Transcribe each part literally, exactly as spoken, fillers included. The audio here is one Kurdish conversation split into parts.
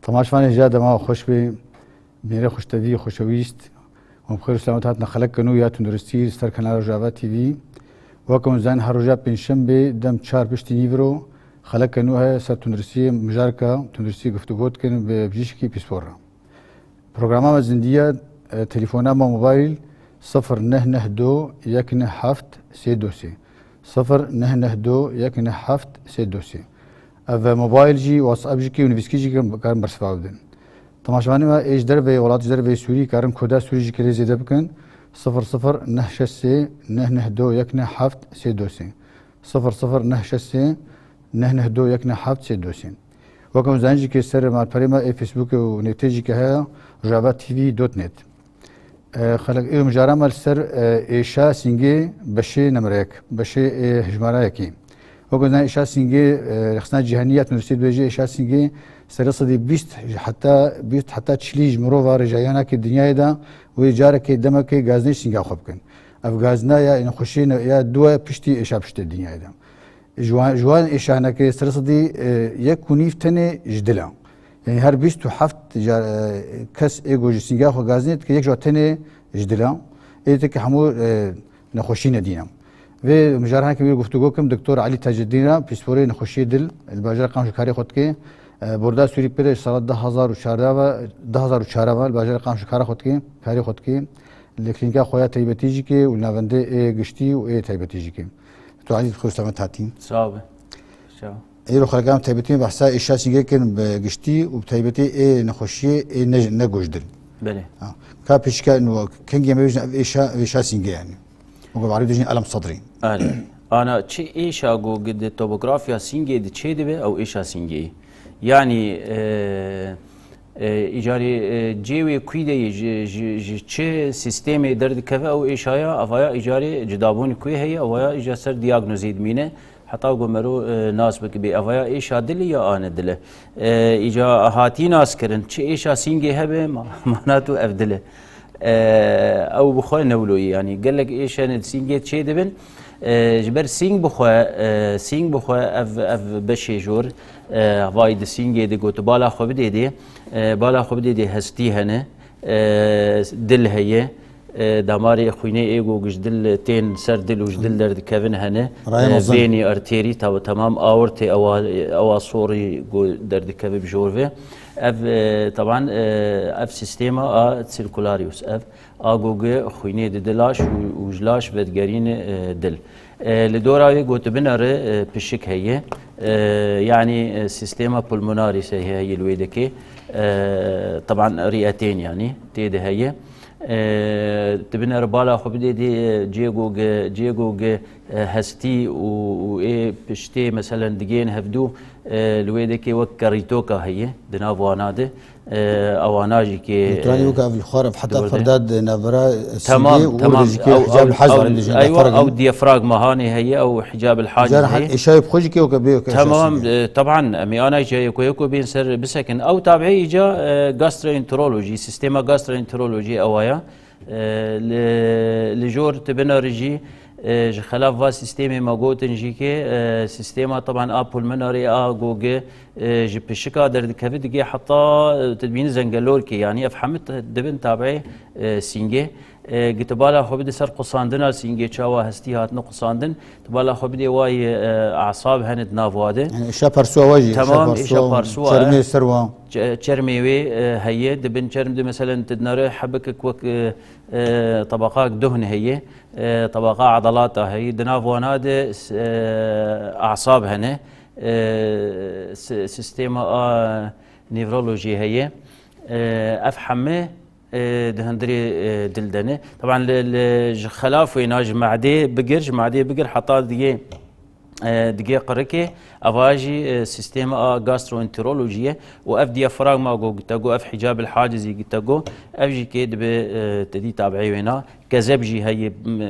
Temaşvanê hêja dema xweş bê. Mêrê xweştevî, xweşewîst. Hûn bi xêr û selamet hatin xeleka nû ya tunduristî li ser kanala Rojava T V. Weke hûn zanin her roja pêncşembê dem çar piştî nîvro xeleka nû heye ser tunduristiyê, mijarka tunduristiyê guftûgo dikin bi bijîşkî pîspor re. Programa me zindî ye, e, telefona me mobayl sifir neh neh do yek neh heft sê do sê. Sifir neh neh do yek neh heft sê do sê. Ev mobayl jî, WhatsApp jî kê û nivîskî jî karin bersiva bidin. Temaşevanê me ê ji derveyê welat, ji derveyê Sûrî karin koda Sûrî jî kê lê zêde bikin. Sifir sifir neh şeş sê neh neh do yek neh heft sê do sê. Sifir sifir neh şeş sê neh neh do yek neh heft sê do sê. Weke hûn zanîn jî kê ser malperê me ê Facebookê û netê jî kê heye, Rojava T V dot net. E, xelek ê mijara me li ser, e, êşa sîngê beşê nemrek, beşê ê hijmara yekê. Weke zanîn êşa sîngê, e, rexsna cîhanî ya tunduristiyê dibêje êşa sîngê serê sedî bîst heta bîst heta çilî ji mirova rêjayana ke dinyayê de wê carekê demekê gazinê ji sînga xwe bikin. Ev gazina ya nexweşiyê ne-, ya dua piştî êşa piştê dinyayê de. Ji wan, ji wan êşaneke sirê sedî, e, yek û nîv tenê ji dil e. Yanî her bîst û heft car, e, kes ê ku ji sînga xwe gazinê dike, yek ji wan tenê ji dil e. Ê dike hemû, e, nexweşî nedî ne. Vê mijaraneke wî guftûgo kim, Doktor Elî Tacedîn re, pîsporê nexweşiyê dil, li bajara Qamişlo karê xwe dike. E, borda Sûrî pê de ji sala du hazar û çardeh ve, du hazar û çardeh ve li bajara Qamişlo karê xwe dike, karê xwe dike. Li klînîka xwe ya taybetî jî ke û li navendê ê giştî û ê taybetî jî ke. Tu Elî, bi xêr û selamet hatî. Sağ be. Sağ ol. Îro xelkan taybetî behsa êşa sîngê kirin bi giştî û bi taybetî ê nexweşiyê ê ne, ne gojdil. Belê. Ha. Ka pişka nû, kengî em bêjin ev êşa, êşa sîngê yani. Weke bi erebî dibêjin elem sedrî. Erê. Ana çi êşa ku di topografya sîngê di çê dibe ew êşa sîngê. Yani, e, E, îcarê, e, cê wê kûy de yê, ji, ji, ji çi sîstemê derdikeve ew êşaya, avaya îcarê cidabûn kûy heye, avaya îca ser diyagnoz dimîne. Heta ku mero, e, nas bikibê, avaya êşa dilê ya ane dile. E, îca hatî nas kirin, çi êşa sîngê hebe, ma-, mana tu ev dile. E, ew bi xwe newloyî, yanî gelek êşene di sîngê çê dibin. E, ji ber sîng bi xwe, e, sîng bi xwe ev, ev beşê jor, e, vay di sîngê de got, bala xwe bidê dê, e, bala xwe bidê dê hestî hene, e, dil heye, e, damarê xwînê ê ku ji dil tên ser dil û ji dil derdikevin hene, Raya e, mezin. Bênî arterî, tabi temam aortê ewa, ewa sorî ku derdikeve bi jor ve. Ev, e, taban, e, ev sîstema a circularius, ev a ku gi xwînê dide laş û, û ji laş vedigerîne, e, dil. E, li dora wê gotibina re, e, pişik heye. E, yanî, e, sîstema pulmonaris heye, heye li wê dekê. E, taban rîetên yanî tê de heye. E, dibine re bala xwe bidê dê, e, cê ku gi, cê ku gi, e, hestî û, û ê piştê meselen digên hevdû, e, li wê dekê wek kerîtoka heye di nav wana de. E, ewana jî kê, Dûtiranî e, weke ev li xwe re heta di wir de. Ferda di navbera Tamam, sîngê û tamam. Û jî kê Ew, hicab ew, li haj ew, zarin dijî, eywa, nefera ew diyafragma hanê heye, ew hicab li hacê Cara heye. Êşayê bi xwe jî kê weke bê weke Tamam, esasî. E, taban, em ê ana jî yeko yeko bên ser bisekin. Ew tabiî îca, e, gastroenteroloji, sîstema gastroenteroloji ewa ya. E, li, li jor tibina re jî, e, ji xelaf va sîstemê me gotin jî kê, e, sîstema taban a pulmonarê a goge, e, ji pişika derdikeve digê heta, e, tu dibînî zengelorkê, yanî ev hemî t-, dibin tabiê, e, sîngê. E, gi tu bala xwe bidî ser qusandina sîngê, çawa hestî hatine qusandin, tu bala xwe bidê wayê, e, asab hene di nav wa de. Yani êşa persuwa wa jî, êşa Tamam, persuwa êşa û persuwa, çermê e. ser wa. Çe-, çermê wê, e, heye, di bin çerm de meselen tu dinare hebikek wek, e, e, tabaqak duhn heye, e, tabaqa adalata heye, di nav wana de, s-, e, asab hene, e, s-, sîstema a nevrolojî heye. E, ev heme, e, di hundirê, e, dil de ne. Taban li, li, ji xelaf wêna, ji madê bigir, ji madê bigir heta digê, e, digê qirikê, eva jî, e, sîstema a gastroenterolojiyê û ev diyafragma ku gitego, ev hicab el hacizî gitego, ev jî kê dibe, e, tedî tabiê wêna. Kezeb jî heye, m,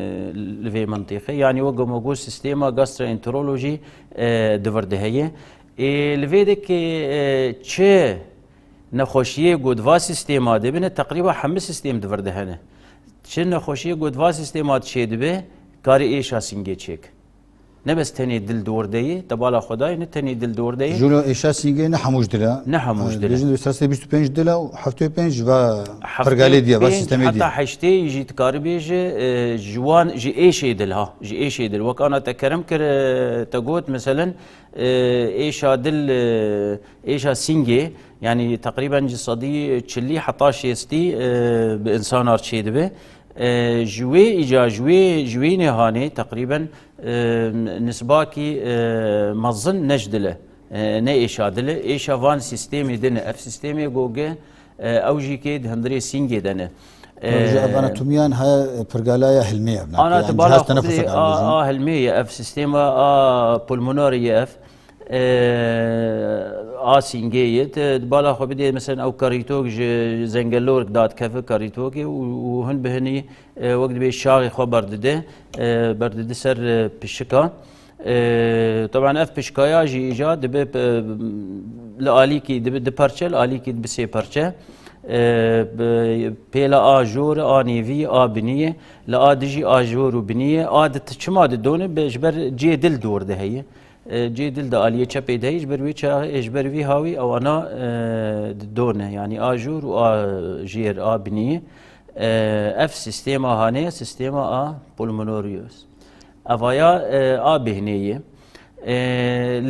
li vê mintîqê. Yanî wek ku me got, sîstema gastroenterolojî, e, di vir de heye. Ê, li vê de kê, e, çi nexweşiyê ku di va sîstema de bine, teqrîba hemî sîstêm di vir de hene. Çi nexweşiyê ku di va sîstema de çê dibe, karê êşa sîngê çêk. Ne bes tenê dil di wir de ye, te bala xwe dayê, ne tenê dil di wir de ye. Jûlo êşa sîngê ne hemû ji dil e. Ne hemû ji dil e. Bêjin bi sed û bîst û pênc dil e û heftê û pênc ji va pergalê diye, va sîstemê diye. Heta heştê jî dikarî bêje, e, ji wan, ji êşê dil ha, ji êşê dil. Wek ana te kerem kir, e, te got, meselen, e, êşa dil, e, êşa sîngê, yanî teqrîben ji sedî çilî heta şêstî, e, bi însanar çêdibe. E, ji wê îca, ji wê, ji wê nêhanê teqrîben, e, nisbakî, e, mezin ne ji dil e. E, ne êşa dil e. Êşa van sîstemê din e. Ev sîstemê goge, e, ew jî kê di hundirê sîngê de ne. Ji ev anatomiyan he pirgalaya hilmê ye. Ana tu bala xwe bidê, a, a hilmê ye ev, sîstema a pulmonorê ye ev. E, a sîngê ye. Tu di bala xwe bidê, mesela ew karîtok ji zengelorek dadikeve karîtokê û, û hin bi hinî, e, wek dibê şaxê xwe berdide, e, berdide ser, e, pişika. E, teban ev pişkaya jî îca dibe, e, li alîkî dibe du parçe, li alîkî dibe sê parçe. E, bi pêla a jor, a nêvî, a biniyê, li a dijî a jor û biniyê, a di çima didone, be, ji ber cê dil dor de heye. E, cê dil di aliyê çepê de heye, ji ber wê ça-, ji ber vî hawî ewana, e, didone. Yanî a jor û a jêr, a biniyê. E, ev sîstêma hanê, sîstêma a pulmonorius. Evaya, e, a bêhnê ye. E,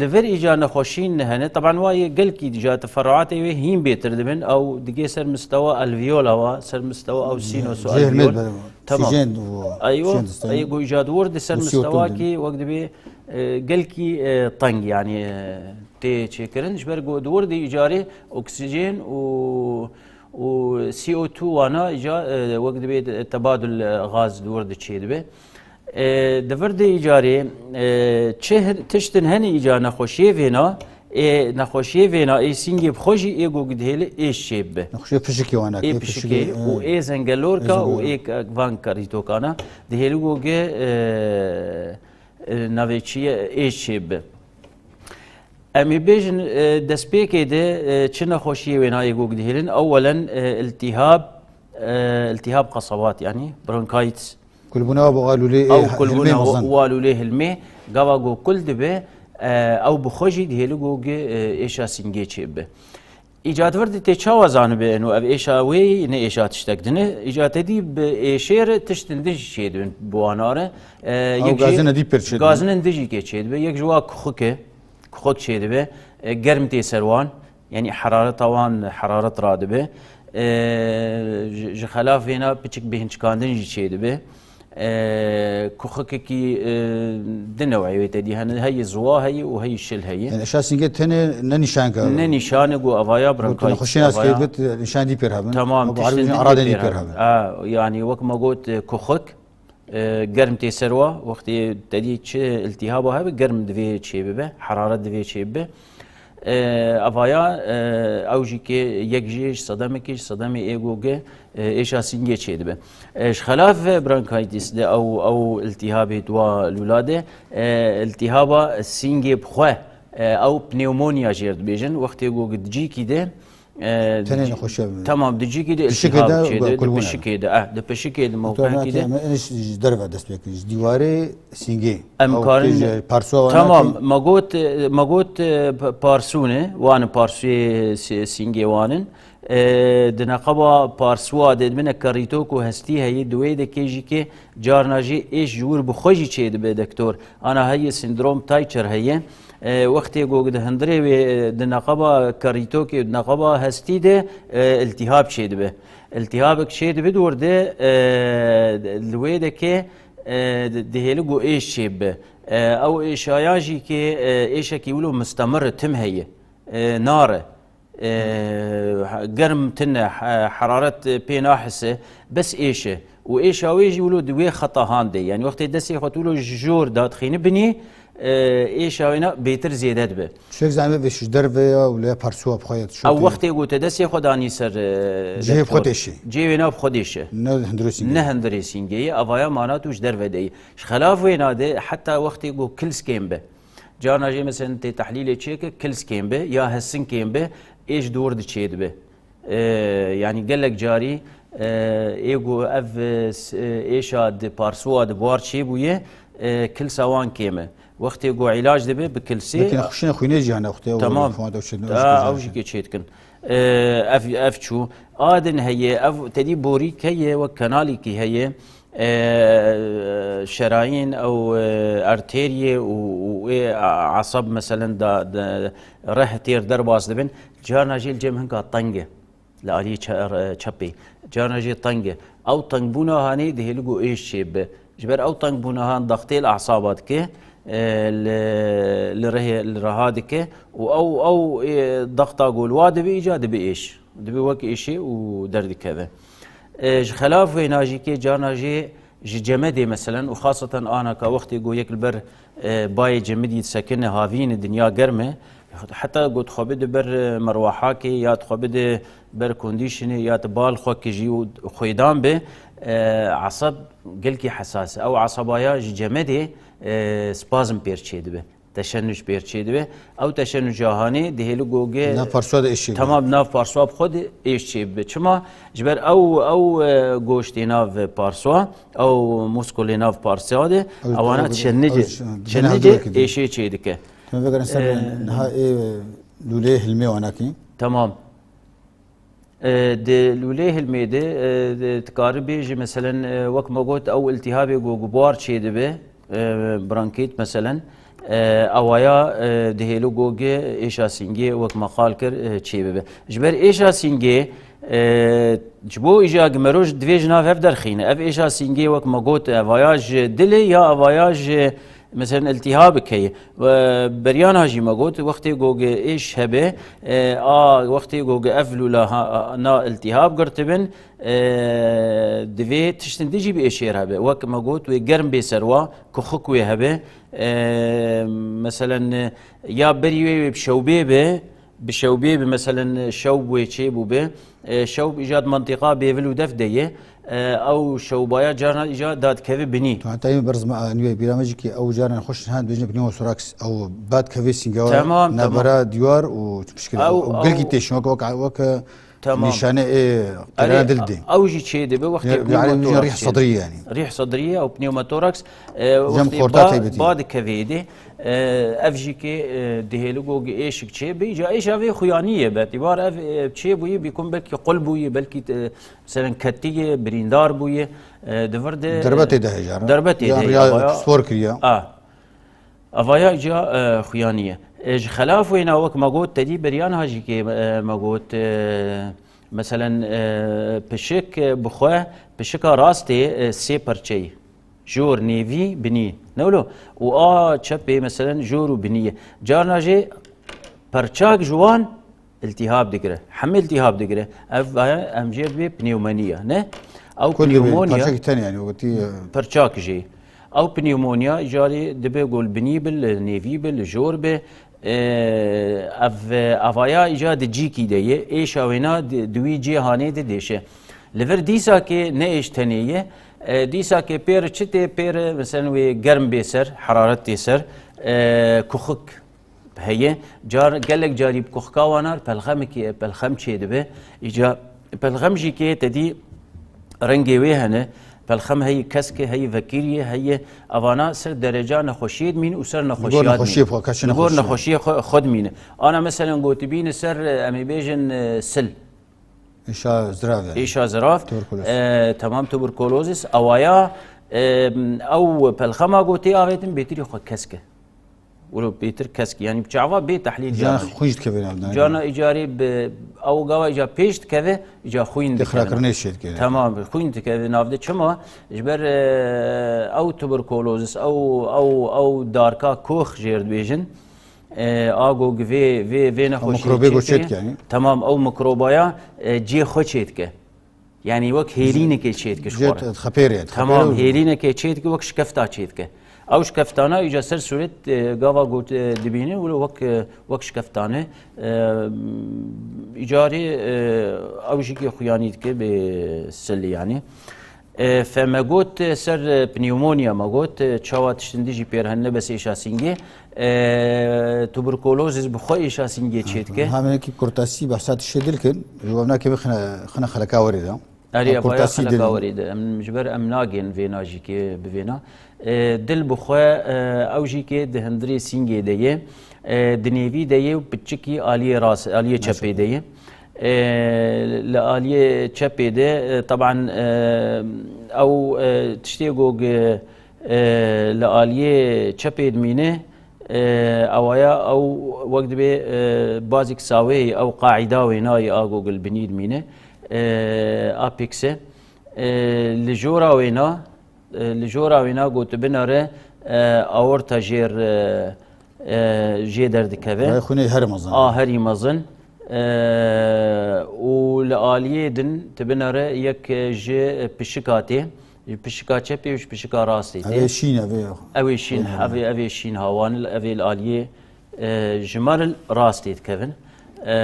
li vir îca nexweşîn hene. Teban wa yê gelkî dîca teferuatê wê hîn bêtir dibin. Ew digê ser mistewa alveola wa, ser mistewa ew sînos û alveol. Tamam. Aywa, ayê ku îca di wir di ser mistewakî wek dibê, e, gelkî, e, teng, yanî, e, tê çêkirin. Ji ber ku di wir di îcarê oksîjen û, û C O two wana îca, e, wek dibê tebadul, e, gaz di wir di çêdibe. E, di vir de îcarê, e, çi hin-, tiştin henî îca nexweşiyê vêna, ê nexweşiyê vêna, ê sîngê bi xwe jî ê gog dihêli êş çê bibe. Nexweşiyê pişikê wana, ê pişikê û ê zengelorka û ê ke-, van karîtokana dihêli goge, e, e, navê çi ye, êş çê bibe. Em ê bêjin, e, destpêkê de, e, çi nexweşiyê wêna ê gog dihêlin? Ewelen, e, iltihab, e, iltihab qesewat, yanî bronchitis. Kulbûna bo alûlê, ew kulbûna hilmê mezin. Û alûlê hilmê, gava ku kul dibe, e, ew bi xwe jî dihêli ku gi, e, êşa sîngê çêbibe. Îca di vir de tê çawa zanibe, eno ev êşa wê ne êşa tiştek din e? Îca te dî bi êşê re tiştin din jî çêdibin bi wana re. E, ew gazine dî pir çêdibin. Gazinin din jî kê çêdibe. Yek ji wa kuxik e, kuxik çêdibe. E, germ tê ser wan. Yanî herareta wan heraret radibe. E, ji, ji xelaf vêna piçik bêhnçikandin jî çêdibe. E, kuxikekî, e, di neweyê wê te dî hene, heyî ziwa heyî û heyî şil heyî. Yanî êşa sîngê tenê ne nîşanka. Ne nîşane ku avaya bronchitis, nexweşiyê nas kê bit nîşan dî pêr hebin. Tamam, tiştin dî pêr hebin. A, yanî wek me got, e, kuxik. E, germ tê ser wa, wextê te dî çi iltihaba hebe, germ divê çêbibe, heraret divê çêbibe. E, evaya, e, ew jî kê yek jê ji sedemekê, ji sedemê ê goge, e, êşa sîngê çêdibe. E, ji xelaf ve bronchitis de ew, ew iltihabê di wa lûla de, e, iltihaba sîngê bi xwe, e, ew pneumonia jêr dibêjin, wextê goge di cîkî de, E, tenê nexweşiya bi. Temam, di cîkî de iltihab çêdibe, di pişikê de, eh, di pişikê de, mewqekî de. Em ê ji derve dest pê kirin, ji dîwarê sîngê. Em karin, tamam, me got, me got, e, p-, parsûn e, wan parsûyê sî-, sîngê wan in. E, di neqeba parsûa de, di bin karîtok û hestî heye, di wê de kê jî kê carna jî êş ji wir bi xwe jî çêdibe, doktor. Ana heye sîndrom Tayçer heye. E, wextê ku di hundirê wê, e, di neqeba karîtokê, di neqeba hestî de, e, iltihab çêdibe. Iltihabek çêdibe di wir de, e, li wê de ke, e, di-, dihêli ku êş çêbibe. E, ew êşaya jî ke, e, êşekî wilo mustemir e, tim heye. E, nare. E, germ tune, he-, heraret pê nahise, bes êş e. Û êşa wê jî wilo di wê xeta han de. Yanî wextê destê xwe tu wilo ji jor dadixîne binî, e, êşa wê na bêtir zêde dibe. Tiştek zanîbe vê ji derve ya û lê parsûa bi xwe ya tiştek. Ew wextê ku te destê xwe danî ser, e, cihê bi xwe têşe. Cihê wê na bi xwe dêşe. Ne hundirê sîngê. Ne hundirê sîngê ye, avaya mana tu ji derve de yî. Ji xelaf wê na de heta wextê ku kils kêm be. Carna jê mesela tê tehlîlê çêke, kils kêm be ya hesin kêm be, êş di wir de çêdibe. E, yanî gelek carî, e, ê ku ev, e, s-, e, êşa di parsûa di buhar çêbûye, e, kilsa wan kêm e. Wextê ku îlac dibe bi kilsê. Belkî nexweşîna xwînê jî hene wextê ew Tamam. Fûad ew çêdin, ew jî Ha, ew jî kê çêdikin. E, ev, ev çû. A din heye, ev tedî borîk heye, wek kanalîkî heye. E, şerayîn ew, e, arteriyê û, û ê a-, asab meselen da, da reh têr derbas dibin. Carna jî li cem hinka teng e. Li aliyê çe-, çepê. Carna jî teng e. Ew tengbûna hanê dihêli ku êş çêbibe. Ji ber ew tengbûna han daxtê li asaba dike, e, li, li rihê, li riha dike û ew, ew, e, daxta ku li wa dibe, îca dibe êş. Dibe wek êşê û derdikeve. E, ji xelaf wêna jî kê carna jî ji cemedê meselen û xaseten anaka wextê ku yek li ber, e, bayê cemidî disekine, havîne, dinya germ e, heta ku dixwabe di ber, e, merwahakê ya dixwabe di ber kondîşinê ya di bal xwe kijî û xwêdan be, e, esab gelkî hesas e. Ew esabaya ji cemedê, e, spazm pêr çêdibe. Teşennuc pêr çêdibe. Ew teşennuca hanê dihêli gogê Nav parsoya de êş çêbibe. Temam, nav parsoya bi xwe de êş çêbibe. Çima? Ji ber ew, ew, e, goştê nav parsoya, ew muskulê nav parsoya de, Ew, ewana ew, tişennicê, ew, ew, tişennicê ew, ew, êşê çêdike. Tu me vegerin ser E, niha ê lûleyê hilmê wanakî. Tamam. E, di lûleyê hilmê de, e, de, dikarî bêjî, meselen, e, wek me got, ew iltîhabê ku gubar çêdibe, e, bronkît meselen, e, ewaya, e, dihêli gogê êşa sîngê wek me qal kir, e, çêbibe. Ji ber êşa sîngê, e, ji bo îja gi mero ji divê ji nav hev derxîne. Ev êşa sîngê wek me got, evaya ji dilê ya evaya ji, meselen, iltîhabik heye. We beriyana jî me got, wextê gogê êş hebe, e, a, wextê gogê ev lûla ha, na iltîhab girtibin, e, divê tiştin dijî bi êşêr hebe. Wek me got, wê germ bê serwa, kuxik wê hebe. E, meselen, ya berî wê wê bi şewbê be, bi şewbê be, meselen, şewb wê çê bûbe. E, şewb îca di mentiqa bêvil û def de ye. E, ew şewbaya carna îca dadikeve binî. Tu heta yê berz me anî wê bîra me jî ki ew carna xweş hen dibêjin pneumothoraks, ew bad kevê sîngewa Tamam, tamam. navbera dîwar û pişkirî. Ew, Ew gelkî ew têşin wek, wek, wek Tamam. nîşane ê Erê, qirana dil dê. ew jî çê dibe wextê Ya, yani, pneumotoraks rîh çê sedrî dibe. yani. Rîh sedrî ew pneumotoraks, e, Cem wextê xorta ba, taybetî. ba dikeve êdî. E, ev jî ki, e, dihêli gogê êşik çê bi. Îca êşa vê xuyanî ye be. Tîbar ev, e, çê bûyî, bîkum belkî qul bûyî, belkî, e, meselen ketî ye, birîndar bûyî. E, di vir de, Derbe tê de heye, Derbe tê Yan de heye, riya avaya spor kiriya. A. Avaya îca, e, xuyanî ye. E, ji xelaf wêna wek me got, tedî beriyan ha jî kê, e, me got, e, meselen, e, pişik, e, bi xwe, pişika rastê, e, sê perçeyî. Jor, nêvî, binî. Ne wilo? Û a çepê, meselen, jor û binî ye. Carna jê perçak ji wan iltîhab digire. Hemî iltîhab digire. Ev, e, em jê dibê pnewmoniya, ne? Ew Kul dibê, pnewmoniya, perçakî tenê yani, wekî, e, perçak jê. Ew pnewmoniya, carê dibe gol binî bi, li nêvî bi, li jor bi. E, ev, e, avaya îca di cîkî de ye. Êşa wêna di, di wî cê hanê de dêşe. Li vir dîsa ke ne êş tenê ye, e, dîsa ke pêr çi tê, pêr, mesela, wê germ bê ser, heraret tê ser, e, kuxik heye. Car, gelek carî bi kuxika wana pelxemekî, pelxem çêdibe. Îca pelxem jî ke te dî rengê wê hene. Pelxem heyî kesk e, heyî vekirî ye, heyî evana ser dereca nexweşiyê dimîne û ser Li gor nexweşiya nexweşiyê dimîne. xwe, keşê Li gor nexweşiyê. nexweşiyê xwe, xwe dimîne. Ana meselen gotibîne ser, em ê bêjin, e, sil. Êşa zirav yani. Êşa zirav. Tuberkuloz. E, temam tuberkulozis. Awaya, e, ew pelxema gotê avêtin bêtirî xwe kesk e. Wilo bêtir kesk, yani bi çava bê tehlîl Can yani. xwîn jî dikeve nav de. Cana îcarê bi ew gava îca pêş dikeve, îca xwîn Tê dikeve. xirakirinê şê dikeve. Tamam, xwîn dikeve nav de. Çima? Ji ber, e, ew tuberkulozis, ew, ew, ew darka kox jêr dibêjin. E, a go vê, vê, vê nexweşiyê mikrobê go çêdike. çêdike yani. Tamam, ew mikrobaya, e, cê xwe çêdike. Yani wek hêlînekê çêdike ji Cê xwe re. xepêrê, Tamam, xepêrê û hêlînekê çêdike, wek şikefta çêdike. Ew şikeftana îca ser sûret, e, gava got, e, dibîne, wilo wek, e, wek şikeftane, e, îcarê, e, ew jî ki xuyanî dike bê silî yani. E, fe me got, e, ser, e, pneumonia me got, e, çawa tiştin dijî pêr hene, ne bes êşa sîngê, e, tuberkulozis bi xwe êşa sîngê çêdike. Ha, me ki kurtasî behsa tiştê dil kir, ji wan nake xine, xine xeleka werê de. Erê, evaya xeleka werê de. Em, ji ber em nagên vêna jî kê bi vêna. E, dil bi xwe, e, ew jî kê di hundirê sîngê de ye. E, di nêvî de ye û piçikî aliyê rast, aliyê çepê de ye. E, li aliyê çepê de, e, taban, e, ew, e, tiştê ku, e, li aliyê çepê dimîne, e, ewaya ew wek dibê, e, bazîk sawê ye, ew qaîda wêna ye a ku li binî dimîne, e, apex e. E, li jora wêna, e, li jora wêna ku tu binere, e, aorta jêr, e, e, jê derdikeve. Rayê xwînê herî mezin. A herî mezin. E, û li aliyê din tu binere yek ji pişika tê. Ji pişika çepê û ji pişika rastê tê. Ev ê şîn, ev ê. Ew ê şîn, ev ê, ev ê şîn hawan, ev ê li aliyê, e, ji me re rastê dikevin. E,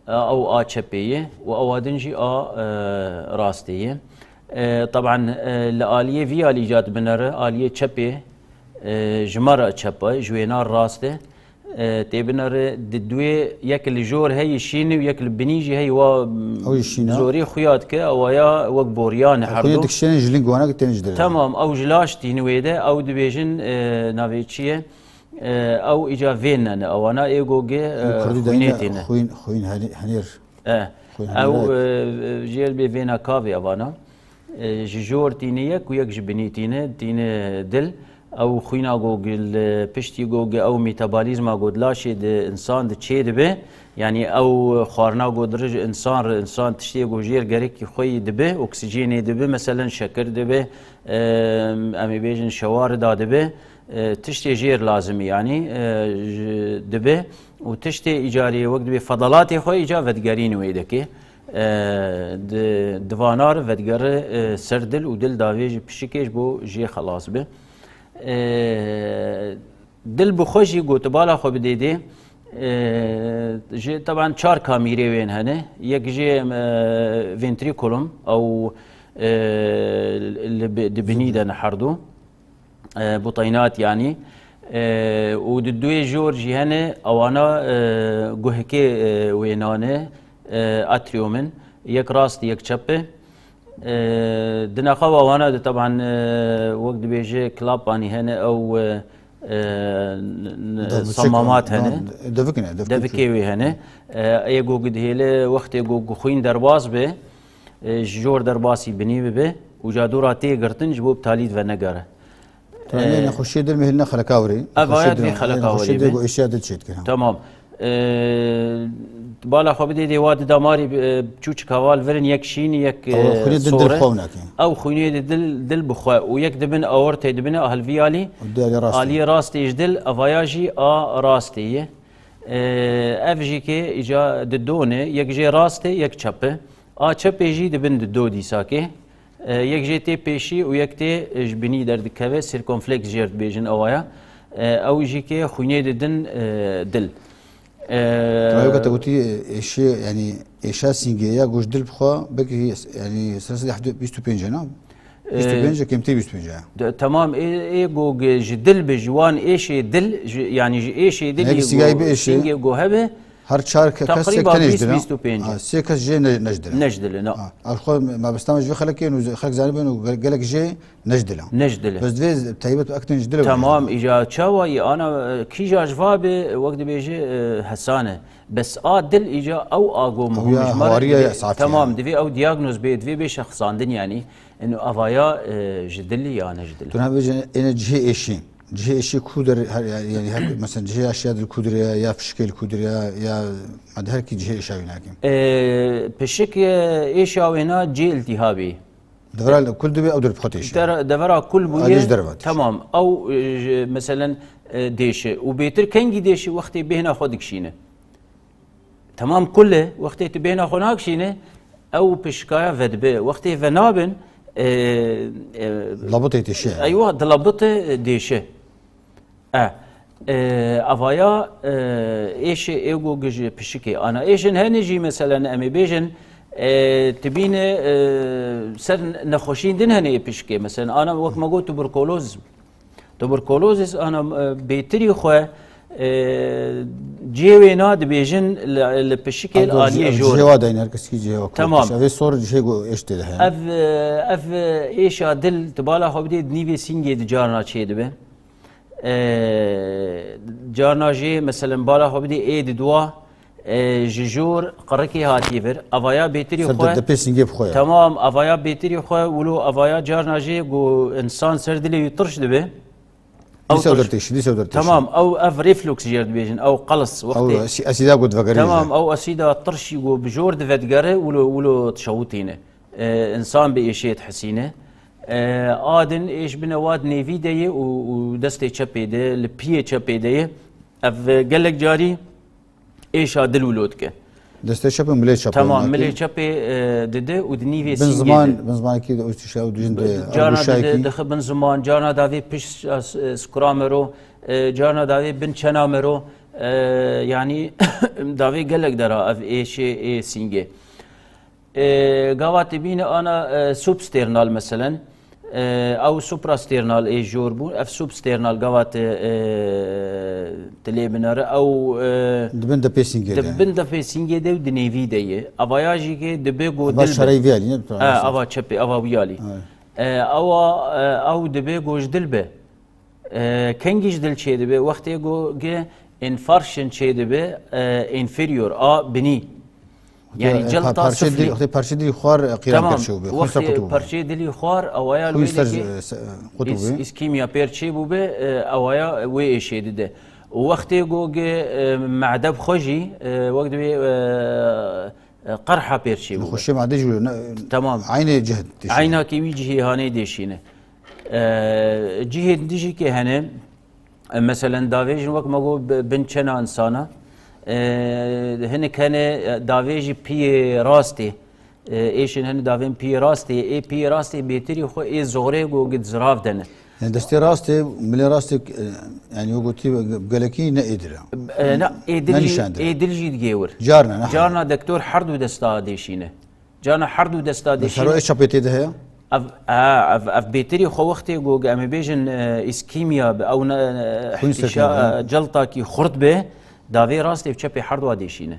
ew a çepê ye û ewa din jî a, e, rastê ye. E, taban, e, li aliyê vî alî ca dibinere, aliyê çepê, e, ji me re çep e, ji wêna rast e. E, tê binere di duê yek li jor heyî şîn û yek li binî jî heyî wa, Ew jî şîn e. Zorî xuya dike, ewaya wek boriyan e Ew her xwînê du. Dikişêne ji ling wana ki tên ji dere. Temam, ew ji laş tîni wê de, ew dibêjin, e, navê çi ye? E, ew îca vên ne, ewana ê gogê, e, Li Kurdî xwînê deyne tîne. Xwîn, xwîn henî-, henîr. E, Xwîn ew, henîr e. E, jêr bê vêna kavê evana. E, ji jor tîne yek û yek ji binî tîne, tîne dil. Ew xwîna ku li piştî ku ew metabolîzma ku di laşê di însan di çê dibe, yanî ew xwarina ku dirij însan re, însan tiştê ku jêr gerekî xwe yî dibe, oksîjenê dibe, meselen şekir dibe, e, em ê bêjin şewar da dibe, e, tiştê jêr lazim e, yanî, e, ji, dibe û tiştê îcarê wek dibê fedelatê xwe îca vedigerîn wê dike. E, di, di vana re vedigere, e, ser dil û dil davêjî pişikê ji bo jê xelas be. E, dil bi xwe jî gotibala xwe bidê dê, e, ji, teban çar kamîrê wên hene. Yek jê, e, ventriculum, ew, e, li bi-, di binî de ne herdu. E, buteynat yanî. E, û di duê jor jî hene, ewana, e, guhekê, e, wênan e, e, atrium in. Yek rast, yek çep e. E, di nexawa wana de teban, e, wek dibêje klapanî hene, ew, e, e, n-, n-, Dev-, semamat hene. Dev-, devikine, dev-, Devikê wê hene. E, ê ku dihêle wextê ku xwîn derbas be, e, ji jor derbasî binî bibe û ca dûra tê girtin ji bo bi talî venegere. Tamam, e, nexweşiyê dil mihil ne xeleka wirî. Ev aya vê xeleka wirî be. Nexweşiyê dil êşiya dil çêdike, ha. Tamam. E, bala xwe bidê dê wa di damarî, e, çûçik heval virin, yek şîn, yek, e, sor e. Ew xwînê dil, dil xwe nake. Ew xwînê di dil, dil bi xwe û yek dibin aortê dibine, a hilvî alî. Û di aliyê rastê. Aliyê rastê ji dil, evaya jî a rastê ye. E, ev jî ke îca di do ne, yek jê rast e, yek çep e. A çepê jî dibin di do dîsakê. E, yek jê tê pêşî û yek tê, e, ji binî derdikeve, sirkonfleks jêr dibêjin ewaya. E, ew jî ke xwînê didin, e, dil. E, Tuna yoka te gotî, e, êşê, yanî êşa sîngê ya ku ji dil bixwe, belkî, yanî ser sedî hevdeh, bîst û pênc e, na? E, bîst û pênc e, kêmtî bîst û pênc e. De-, temam, ê, ê ku ge-, ji dil bi, ji wan êşê dil, ji, yanî ji êşê dilî Yanî sîngayî ku, bi êşê. Sîngê ku hebe, Her çar ke-, kes, teqrîba sê tenê ji bîst, dil e. Bîst û pênc. Ha, sê kes jê ne-, ne ji dil e. Ne ji dil e, na. Ha. Ar xwe mabestana ji vê xelekê û xelk zanibin û ge-, gelek jê ne ji dil e. Ne ji dil e. Bes divê taybet bi ektên ji dil e. Temam, îca çawa yî ana, e, kîja ji va be, wek dibêje, e, hesan e. Bes a dil îca ew a go Ew muhim ya ji me re hawariya divê, ya safî temam, ya. Divê ew diagnoz bê, divê bê şexsandin yanî. Eno avaya, e, ji dilî ya ne ji dil e. Tu nabêje êne cihê êşî. Cihê êşî ku der, her, yanî her, mesela cihê êşiya dil ku der ya, ya pişikê li ku der ya, ya, ma di her kî cihê êşa wî nake. E, pişik, e, êşa wêna cihê iltîhabî. Devera li kul dibê ew der bi xwe têşe. Der-, devera kul bûye. Alî ji derve têşe. Tamam. Ew, e, ji, meselen, e, dêşe. Û bêtir kengî dêşe wextê bêhna xwe dikişîne. Temam kul e, wextê tu bêhna xwe nakişîne, ew pişkaya vedibe. Wextê venabin, e, e, Labitê têşe. Eywa, dilabite dêşe. E, e, avaya, e, êşê ê ku ji pişikê. Ana êşin hene jî, meselen, em ê bêjin, e, tibîne, e, ser nexweşîn din hene ê pişikê. Meselen, ana wek me got tuberkuloz. Tuberkuloz, ana, e, bêtirî xwe, E, cihê wêna dibêjin li, li pişikê li aliyê jor. Cihê wa dayîn, her kes kî cihê wa Tamam. Ev ê sor cihê ku êş tê de heye. Ev, e, ev, e, êşa dil tu bala xwe bidê di nîvê sîngê di carna çêdibe. E, carna jê, meselen, bala xwe bidê ê di dua, e, ji jor qirikê hatî vir. Avaya bêtirî xwe. Ser de pê sîngê bi xwe ya. Tamam, avaya bêtirî xwe, wilo avaya carna jê ku insan ser dilê wî tirş dibe. Dîsa dertêşî, dîsa dertêşî. Tamam, ew ev reflux jê dibêjin, ew qels wextê. Ew asî-, asîda ku divegerî. Tamam, ew asîda tirşî ku bi jor divedigere, wilo, wilo dişewitîne. E, insan bi êşê dihesîne. E, a din êş bine wa di nêvî de ye û, û destê çepê de, li piyê çepê de ye. Ev gelek carî êşa dil wilo dike. Destê çep û milê çep. Tamam, milê çepê, e, dide û di nîvê sîngê ziman, de. Bin zimanekî de û tişa û dijin de. Carna dide, dixe bin ziman, carna davê pişt, e, s-, e, skura mero, e, carna davê bin çena mero, e, yanî davê gelek dera ev êşê ê sîngê. E, gava te bîne ana, e, substernal meselen, e, ew suprasternal ê jor bû, ev substernal gava te, e, te lê binere, ew, e, Di bin de pê sîngê de. Di bin de pê sîngê de û di nêvî de ye. Avaya jî ke dibe ku dil be. Ava şareyê vî alî, ne? Ha, ava çepê, ava wî alî. Evet. E, ewa, e, ew dibe ku ji dil be. E, kengî ji dil çêdibe, wextê ku ge infarction çêdibe, e, inferior, a binî. Yani, e, celta sifrî. Wextê parçê dilî xwar, e, qîran pêr çêbûbe. Xwîn ser qut bûbe. Tamam, wextê parçê dilî xwar, awaya li wê dekê, e, qut bûbe. Îskîmya pêr çêbûbe, e, awaya wê êşê dide. Û wextê ku ge, e, mede bi xwe jî, e, wek divê, e, e, qerha pêr çêbûbe. Nexweşiya mede jî ne. Tamam. Eynê cih dêşîne. Eynakî wî cihê hanê dêşîne. E, cihên dijî ke hene, e, meselen davêjin wek me got bi-, bin çena insana. E, hinek hene, e, davêjî piyê rastê. E, êşên hene davên piyê rastê. Ê piyê rastê bêtirî xwe ê zoxrê ku gid zirav dene. Yani destê rastê, milê rastê, e, yani wek gotî gelekî ne êdir e. E, ne, ê dil jî, ê dil jî digê wir. Carna, ne. Carna dektor her du desta dêşîne. Carna her du desta dêşîne. Bes her o ê çepê tê de heye? Ev, e, ev, ev bêtirî xwe wextê ku em ê bêjin, e, îskîmya bi ew ne, e, ihtişa, e, celtakî xurt be, davê rastê bi çepê her dua dêşîne.